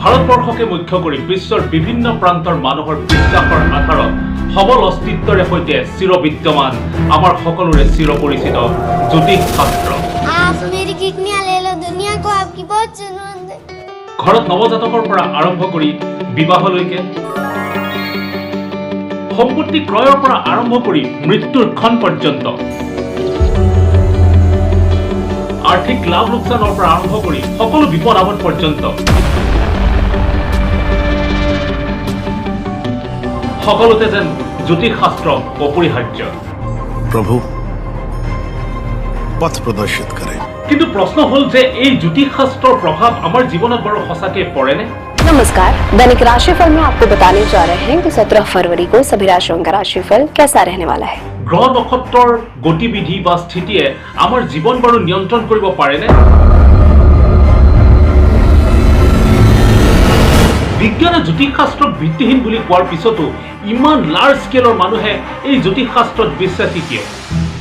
ভাৰতবৰ্ষকে মুখ্য কৰি বিশ্বৰ বিভিন্ন প্ৰান্তৰ মানুহৰ বিশ্বাসৰ আধাৰত সবল অস্তিত্বৰে সৈতে চিৰবিদ্যমান আমাৰ সকলোৰে চিৰপৰিচিত জ্যোতিষ শাস্ত্ৰ। आप मेरी किडनियां ले लो, दुनिया को आपकी बहुत जरूरत है। ঘৰত নৱজাতকৰ পৰা আৰম্ভ কৰি বিবাহলৈকে, সম্পত্তি ক্ৰয়ৰ পৰা আৰম্ভ কৰি মৃত্যুৰ ক্ষণ পৰ্যন্ত, আৰ্থিক লাভ লোকচানৰ পৰা আৰম্ভ কৰি সকলো বিপদ আপদ পৰ্যন্ত, সকলোতে যেন জ্যোতিষ শাস্ত্ৰ অপৰিহাৰ্য। प्रभु पथ प्रदर्शित करें। কিন্তু প্ৰশ্ন হ'ল যে এই জ্যোতিষ শাস্ত্ৰৰ প্ৰভাৱ আমাৰ জীৱনত বাৰু সঁচাকৈ পৰেনে? नमस्कार, दैनिक राशिफल में आपको बताने जा रहे हैं कि 17 फरवरी को सभी राशियों का राशिफल कैसा रहने वाला है। গ্ৰহ নক্ষত্ৰৰ গতিবিধি বা স্থিতিয়ে আমাৰ জীৱন বাৰু নিয়ন্ত্ৰণ কৰিব পাৰেনে? বিজ্ঞানে জ্যোতিষশাস্ত্ৰক ভিত্তিহীন বুলি কোৱাৰ পিছতো ইমান লাৰ্জ স্কেলৰ মানুহে এই জ্যোতিষশাস্ত্ৰত বিশ্বাসী কিয়?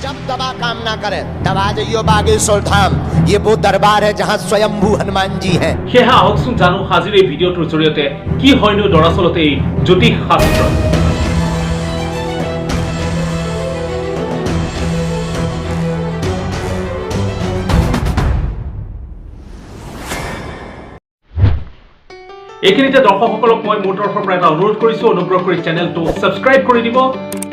जब दवा काम ना करे तब आ जाइयो बागेश्वर धाम। ये वो दरबार है जहाँ स्वयंभू हनुमान जी हैं। সেয়েহে আহকচোন জানো আজিৰ এই ভিডিঅ'টোৰ জৰিয়তে কি হয়নো দৰাচলতে এই জ্যোতিষশাস্ত্ৰ। এইখিনিতে দৰ্শকসকলক মই মোৰ তৰফৰ পৰা এটা অনুৰোধ কৰিছোঁ, অনুগ্ৰহ কৰি চেনেলটো ছাবস্ক্ৰাইব কৰি দিব,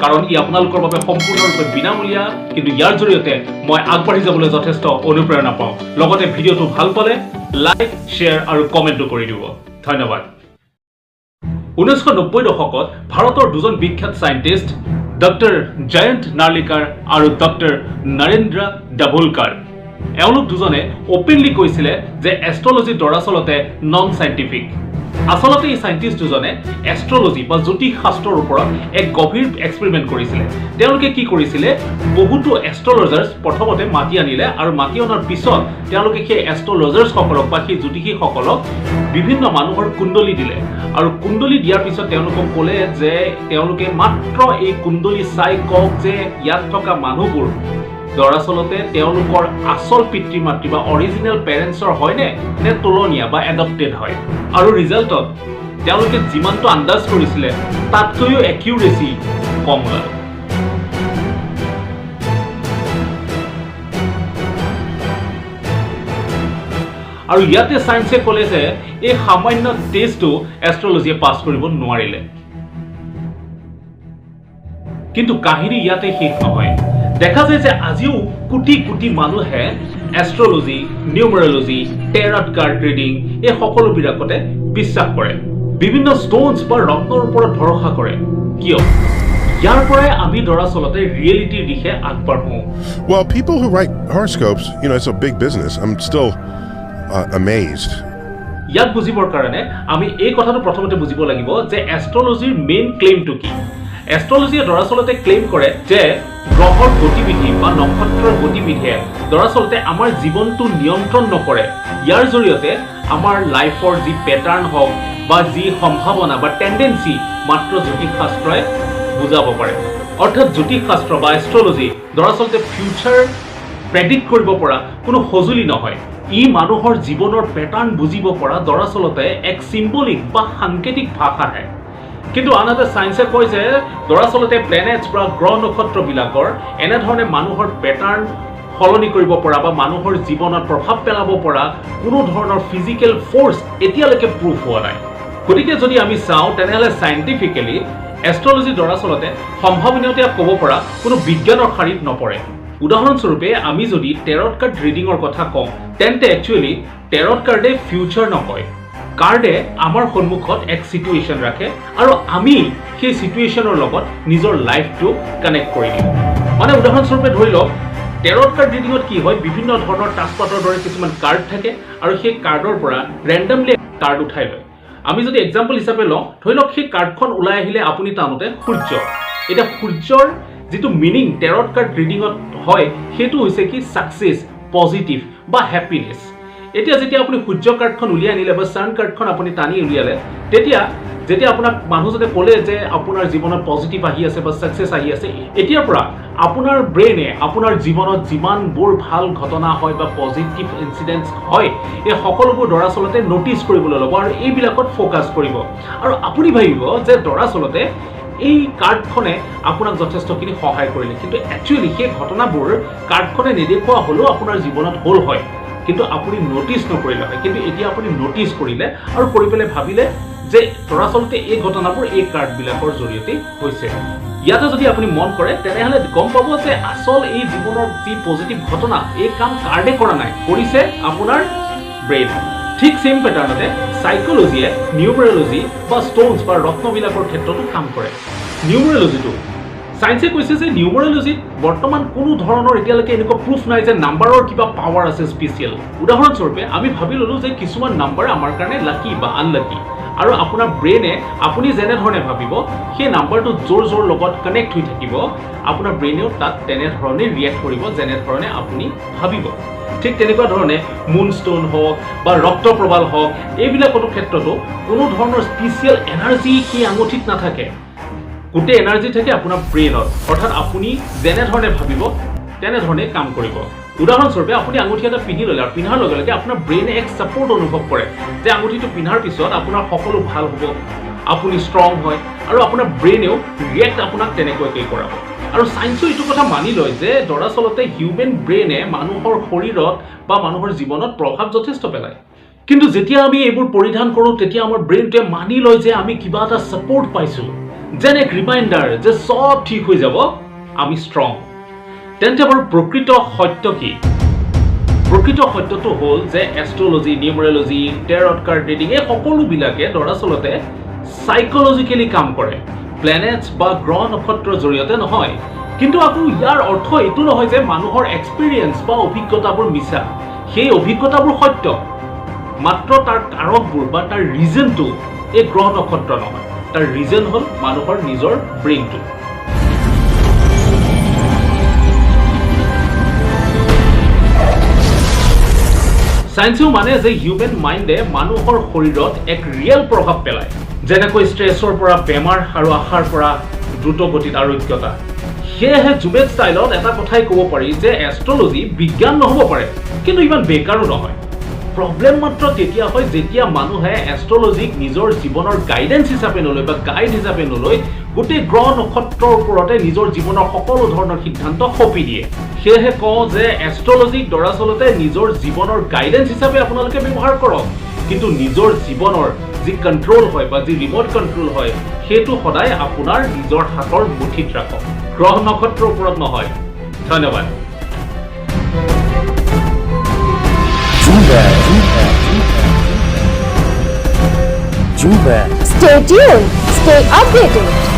কাৰণ ই আপোনালোকৰ বাবে সম্পূৰ্ণৰূপে বিনামূলীয়া, কিন্তু ইয়াৰ জৰিয়তে মই আগবাঢ়ি যাবলৈ যথেষ্ট অনুপ্ৰেৰণা পাওঁ। লগতে ভিডিঅ'টো ভাল পালে লাইক, শ্বেয়াৰ আৰু কমেণ্টো কৰি দিব। ধন্যবাদ। 1990 দশকত ভাৰতৰ দুজন বিখ্যাত চাইণ্টিষ্ট ডক্টৰ জয়ন্ত নাৰ্লিকাৰ আৰু ডক্টৰ নৰেন্দ্ৰ ডাভোলকাৰ, এওঁলোক দুজনে অপেনলি কৈছিলে যে এষ্ট্ৰলজি দৰাচলতে নন চাইণ্টিফিক। আচলতে এই চাইণ্টিষ্ট দুজনে এষ্ট্ৰলজি বা জ্যোতিষ শাস্ত্ৰৰ ওপৰত এক গভীৰ এক্সপেৰিমেণ্ট কৰিছিলে। তেওঁলোকে কি কৰিছিলে, বহুতো এষ্ট্ৰলজাৰ্ছ প্ৰথমতে মাতি আনিলে আৰু মাতি অনাৰ পিছত তেওঁলোকে সেই এষ্ট্ৰলজাৰ্ছসকলক বা সেই জ্যোতিষীসকলক বিভিন্ন মানুহৰ কুণ্ডলী দিলে আৰু কুণ্ডলী দিয়াৰ পিছত তেওঁলোকক ক'লে যে তেওঁলোকে মাত্ৰ এই কুণ্ডলী চাই কওক যে ইয়াত থকা মানুহবোৰ দৰাচলতে তেওঁলোকৰ আচল পিতৃ মাতৃ বা অৰিজিনেল পেৰেণ্টছৰ হয়নে নে তোলনীয়া বা এডপ্টেড হয়। আৰু ৰিজাল্টত তেওঁলোকে যিমানটো আন্দাজ কৰিছিলে তাতকৈও একিউৰেচি কম ওলাল। আৰু ইয়াতে চায়েন্সে ক'লে যে এই সামান্য টেষ্টটো এষ্ট্ৰলজিয়ে পাছ কৰিব নোৱাৰিলে। কিন্তু কাহিনী ইয়াতে শেষ নহয়। দেখা যায় যে আজিও কোটি কোটি মানুহে astrology, numerology, tarot card reading এই সকলোবিলাকতে বিশ্বাস কৰে, বিভিন্ন ষ্ট'নছ বা ৰত্নৰ ওপৰত ভৰসা কৰে। কিয়? ইয়াৰ পৰাই আমি দৰাচলতে ৰিয়েলিটিৰ দিশে আগবাঢ়ো। Well, people who write horoscopes, it's a big business. I'm still amazed. ইয়াক বুজিবৰ কাৰণে আমি এই কথাটো প্ৰথমতে বুজিব লাগিব যে এষ্ট্ৰলজিৰ মেইন ক্লেইমটো কি। এষ্ট্ৰলজিয়ে দৰাচলতে ক্লেইম কৰে যে গ্ৰহৰ গতিবিধি বা নক্ষত্ৰৰ গতিবিধিয়ে দৰাচলতে আমাৰ জীৱনটো নিয়ন্ত্ৰণ নকৰে। ইয়াৰ জৰিয়তে আমাৰ লাইফৰ যি পেটাৰ্ণ হওক বা যি সম্ভাৱনা বা টেণ্ডেঞ্চি মাত্ৰ জ্যোতিষশাস্ত্ৰই বুজাব পাৰে। অৰ্থাৎ জ্যোতিষশাস্ত্ৰ বা এষ্ট্ৰলজি দৰাচলতে ফিউচাৰ প্ৰেডিক্ট কৰিব পৰা কোনো সঁজুলি নহয়। ই মানুহৰ জীৱনৰ পেটাৰ্ণ বুজিব পৰা দৰাচলতে এক চিম্বলিক বা সাংকেতিক ভাষাহে। কিন্তু আনহাতে চায়েন্সে কয় যে দৰাচলতে প্লেনেটছ বা গ্ৰহ নক্ষত্ৰবিলাকৰ এনেধৰণে মানুহৰ পেটাৰ্ণ সলনি কৰিব পৰা বা মানুহৰ জীৱনত প্ৰভাৱ পেলাব পৰা কোনো ধৰণৰ ফিজিকেল ফ'ৰ্চ এতিয়ালৈকে প্ৰুফ হোৱা নাই। গতিকে যদি আমি চাওঁ তেনেহ'লে চাইণ্টিফিকেলি এষ্ট্ৰলজি দৰাচলতে সম্ভাৱনীয়তা ক'ব পৰা কোনো বিজ্ঞানৰ শাৰীত নপৰে। উদাহৰণস্বৰূপে আমি যদি টেৰট কাৰ্ড ৰিডিঙৰ কথা কওঁ, তেন্তে একচুৱেলি টেৰট কাৰ্ডে ফিউচাৰ নকয়। কাৰ্ডে আমাৰ সন্মুখত এক চিটুৱেশ্যন ৰাখে আৰু আমি সেই চিটুৱেশ্যনৰ লগত নিজৰ লাইফটো কানেক্ট কৰি দিওঁ। মানে উদাহৰণস্বৰূপে ধৰি লওক, টেৰট কাৰ্ড ৰিডিঙত কি হয়, বিভিন্ন ধৰণৰ তাজপাতৰ দৰে কিছুমান কাৰ্ড থাকে আৰু সেই কাৰ্ডৰ পৰা ৰেণ্ডমলি কাৰ্ড উঠাই লয়। আমি যদি এক্সাম্পল হিচাপে লওঁ, ধৰি লওক সেই কাৰ্ডখন ওলাই আহিলে আপুনি টানোতে সূৰ্য। এতিয়া সূৰ্যৰ যিটো মিনিং টেৰট কাৰ্ড ৰিডিঙত হয় সেইটো হৈছে কি ছাকচেছ, পজিটিভ বা হেপিনেছ। এতিয়া যেতিয়া আপুনি সূৰ্য কাৰ্ডখন উলিয়াই আনিলে বা ছান কাৰ্ডখন আপুনি টানি উলিয়ালে, তেতিয়া যেতিয়া আপোনাক মানুহজনে ক'লে যে আপোনাৰ জীৱনত পজিটিভ আহি আছে বা ছাকচেছ আহি আছে, এতিয়াৰ পৰা আপোনাৰ ব্ৰেইনে আপোনাৰ জীৱনত যিমানবোৰ ভাল ঘটনা হয় বা পজিটিভ ইনচিডেণ্টছ হয়, এই সকলোবোৰ দৰাচলতে ন'টিছ কৰিবলৈ ল'ব আৰু এইবিলাকত ফ'কাছ কৰিব। আৰু আপুনি ভাবিব যে দৰাচলতে এই কাৰ্ডখনে আপোনাক যথেষ্টখিনি সহায় কৰিলে, কিন্তু একচুৱেলি সেই ঘটনাবোৰ কাৰ্ডখনে নেদেখুওৱা হ'লেও আপোনাৰ জীৱনত হ'ল হয়, কিন্তু আপুনি ন'টিছ নকৰিলে হয়। কিন্তু এতিয়া আপুনি ন'টিছ কৰিলে আৰু কৰি পেলাই ভাবিলে যে দৰাচলতে এই ঘটনাবোৰ এই কাৰ্ডবিলাকৰ জৰিয়তে হৈছে। ইয়াতে যদি আপুনি মন কৰে তেনেহ'লে গম পাব যে আচল এই জীৱনৰ যি পজিটিভ ঘটনা, এই কাম কাৰ্ডে কৰা নাই, কৰিছে আপোনাৰ ব্ৰেইনে। ঠিক ছেইম পেটাৰ্ণতে চাইক'লজিয়ে নিউমেৰলজি বা ষ্ট'নছ বা ৰত্নবিলাকৰ ক্ষেত্ৰতো কাম কৰে। নিউমেৰলজিটো চায়েন্সে কৈছে যে নিউমেৰলজিত বৰ্তমান কোনো ধৰণৰ এতিয়ালৈকে এনেকুৱা প্ৰুফ নাই যে নাম্বাৰৰ কিবা পাৱাৰ আছে স্পেচিয়েল। উদাহৰণস্বৰূপে আমি ভাবি ল'লোঁ যে কিছুমান নাম্বাৰ আমাৰ কাৰণে লাকি বা আনলাকি, আৰু আপোনাৰ ব্ৰেইনে আপুনি যেনেধৰণে ভাবিব সেই নাম্বাৰটো য'ৰ য'ৰ লগত কানেক্ট হৈ থাকিব, আপোনাৰ ব্ৰেইনেও তাত তেনেধৰণে ৰিয়েক্ট কৰিব যেনেধৰণে আপুনি ভাবিব। ঠিক তেনেকুৱা ধৰণে মুন ষ্ট'ন হওক বা ৰক্ত প্ৰবাল হওক, এইবিলাকতো ক্ষেত্ৰতো কোনো ধৰণৰ স্পেচিয়েল এনাৰ্জি সেই আঙুঠিত নাথাকে। গোটেই এনাৰ্জি থাকে আপোনাৰ ব্ৰেইনত, অৰ্থাৎ আপুনি যেনেধৰণে ভাবিব তেনেধৰণে কাম কৰিব। উদাহৰণস্বৰূপে আপুনি আঙুঠি এটা পিন্ধি ল'লে আৰু পিন্ধাৰ লগে লগে আপোনাৰ ব্ৰেইনে এক ছাপৰ্ট অনুভৱ কৰে যে আঙুঠিটো পিন্ধাৰ পিছত আপোনাৰ সকলো ভাল হ'ব, আপুনি ষ্ট্ৰং হয়, আৰু আপোনাৰ ব্ৰেইনেও ৰিয়েক্ট আপোনাক তেনেকুৱাকৈ কৰাব। আৰু চায়েন্সেও এইটো কথা মানি লয় যে দৰাচলতে হিউমেন ব্ৰেইনে মানুহৰ শৰীৰত বা মানুহৰ জীৱনত প্ৰভাৱ যথেষ্ট পেলায়। কিন্তু যেতিয়া আমি এইবোৰ পৰিধান কৰোঁ তেতিয়া আমাৰ ব্ৰেইনটোৱে মানি লয় যে আমি কিবা এটা ছাপৰ্ট পাইছোঁ, যেন এক ৰিমাইণ্ডাৰ যে চব ঠিক হৈ যাব, আমি ষ্ট্ৰং। তেন্তে বাৰু প্ৰকৃত সত্য কি? প্ৰকৃত সত্যটো হ'ল যে astrology, numerology, tarot card reading, এই সকলোবিলাকে দৰাচলতে চাইক'লজিকেলি কাম কৰে, প্লেনেটছ বা গ্ৰহ নক্ষত্ৰৰ জৰিয়তে নহয়। কিন্তু আকৌ ইয়াৰ অৰ্থ এইটো নহয় যে মানুহৰ এক্সপিৰিয়েঞ্চ বা অভিজ্ঞতাবোৰ মিছা। সেই অভিজ্ঞতাবোৰ সত্য, মাত্ৰ তাৰ কাৰকবোৰ বা তাৰ ৰিজনটো এই গ্ৰহ নক্ষত্ৰ নহয়, তাৰ ৰিজন হ'ল মানুহৰ নিজৰ ব্ৰেইনটো। চায়েন্সেও মানে যে হিউমেন মাইণ্ডে মানুহৰ শৰীৰত এক ৰিয়েল প্ৰভাৱ পেলায়, যেনেকৈ ষ্ট্ৰেছৰ পৰা বেমাৰ আৰু আশাৰ পৰা দ্ৰুত গতিত আৰোগ্যতা। সেয়েহে জুবেদ ষ্টাইলত এটা কথাই ক'ব পাৰি যে এষ্ট্ৰলজি বিজ্ঞান নহ'ব পাৰে, কিন্তু ইমান বেকাৰো নহয়। প্ৰব্লেম মাত্ৰ তেতিয়া হয় যেতিয়া মানুহে এষ্ট্ৰলজিক নিজৰ জীৱনৰ গাইডেঞ্চ হিচাপে নলয় বা গাইড হিচাপে নলৈ গোটেই গ্ৰহ নক্ষত্ৰৰ ওপৰতে নিজৰ জীৱনৰ সকলো ধৰণৰ সিদ্ধান্ত সঁপি দিয়ে। সেয়েহে কওঁ যে এষ্ট্ৰলজিক দৰাচলতে নিজৰ জীৱনৰ গাইডেঞ্চ হিচাপে আপোনালোকে ব্যৱহাৰ কৰক, কিন্তু নিজৰ জীৱনৰ যি কণ্ট্ৰল হয় বা যি ৰিম'ট কণ্ট্ৰল হয় সেইটো সদায় আপোনাৰ নিজৰ হাতৰ মুঠিত ৰাখক, গ্ৰহ নক্ষত্ৰৰ ওপৰত নহয়। ধন্যবাদ। Stay tuned, stay updated.